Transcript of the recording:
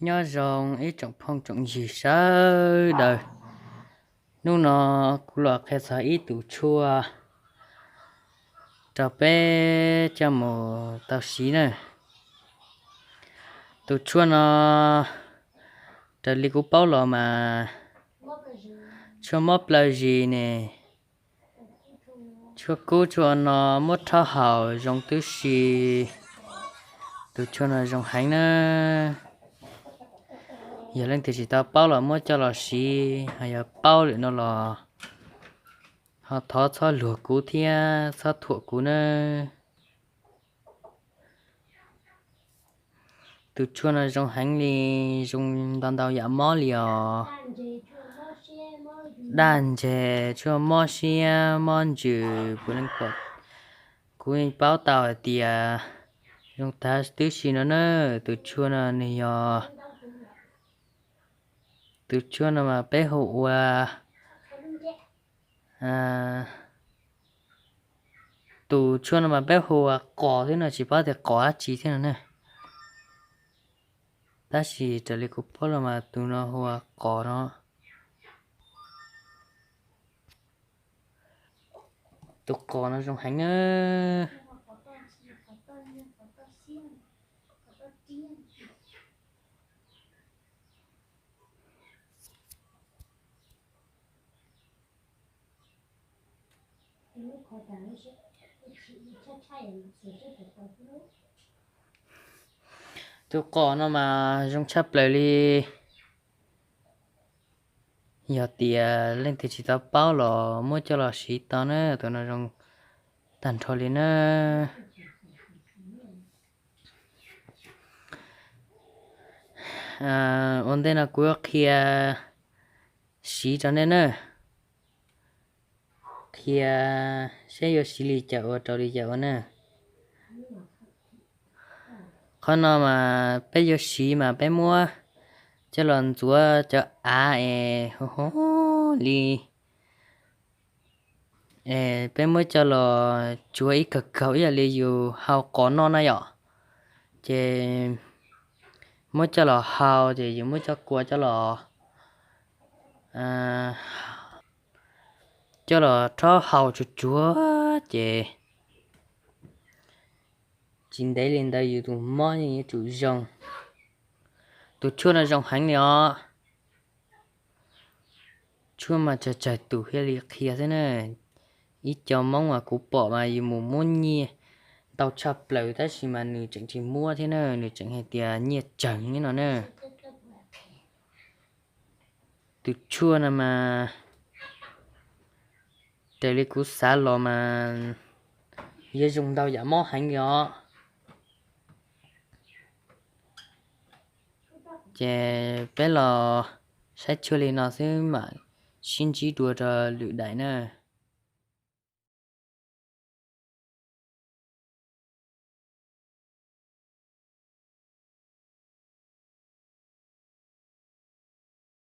Nyob zoo ib tsoom phooj tsoom ywg sawv daws. Hnub no kuv los qhia txog ib tus tshuaj rau peb coj mus tau siv na. Tus tshuaj no, raws li kuv paub los mas tshuaj mob plaws zis ne, tshuaj kub tshuaj no muab rhaub haus zoo tib si. Tus tshuaj no zoo heev na. Yog leej twg tsis tau paub los muab coj los siv, ho yog paub lawm no los ho thov txhob luag kuv thiab txhob thuam kuv nawb. Tus tshuaj no zoo heev li, zoo ntau ntau yam mob li os. Daj ntseg, tshuaj mob siab mob ntsws, puav leej pom. Kuv yeej paub tau hais tias zoo tag tib si no na. Tus tshuaj no nws yog, tus tshuaj no mas peb hu ua tus tshuaj no mas peb hu ua qos thiab no, tsis paub tias qos dab tsi thiab no na. Tab sis raws li kuv paub los mas tus no hu ua qos no. Tus qos no zoo heev na. Tus qos no mas zoo tshaj plaws li. Yog tias leej twg tsis tau paub los muab coj los siv tau na, tus no zoo tag nrho li na. Ua ntej no kuv qhia siv rau nej na. Qhia saib yuav siv li cas ua rau li cas ua na. Qhov no mas peb yuav siv mas peb muab coj los ntxuav cov av es huv huv li. Es peb muab coj los tsuav ib kawg kaug ib yam li yus hau qos noj na yom. Ces muab coj los hau ces yus muab coj kua coj los, coj los rhaub haus tsuag tsuag ces tsis ntev li ntawd yus tus mob yeej yuav tsum zoo. Tus tshuaj no zoo heev li os. Tshuaj mas tsawg tsawg tus thiaj li qhia xwb na. Ib co Hmoob mas kuv pom mas yus mus muab nyiaj ntau tshaj plaws tab sis mas nws tseem tsis muab thiab na, nws tseem hais tias nyiaj tsawg no na. Tus tshuaj no mas raws li kuv xav los mas yuav zoo ntau yam mob heev li os. Ces peb los saib tshuaj li no xwb mam sib ntsib dua rau lwm daim na.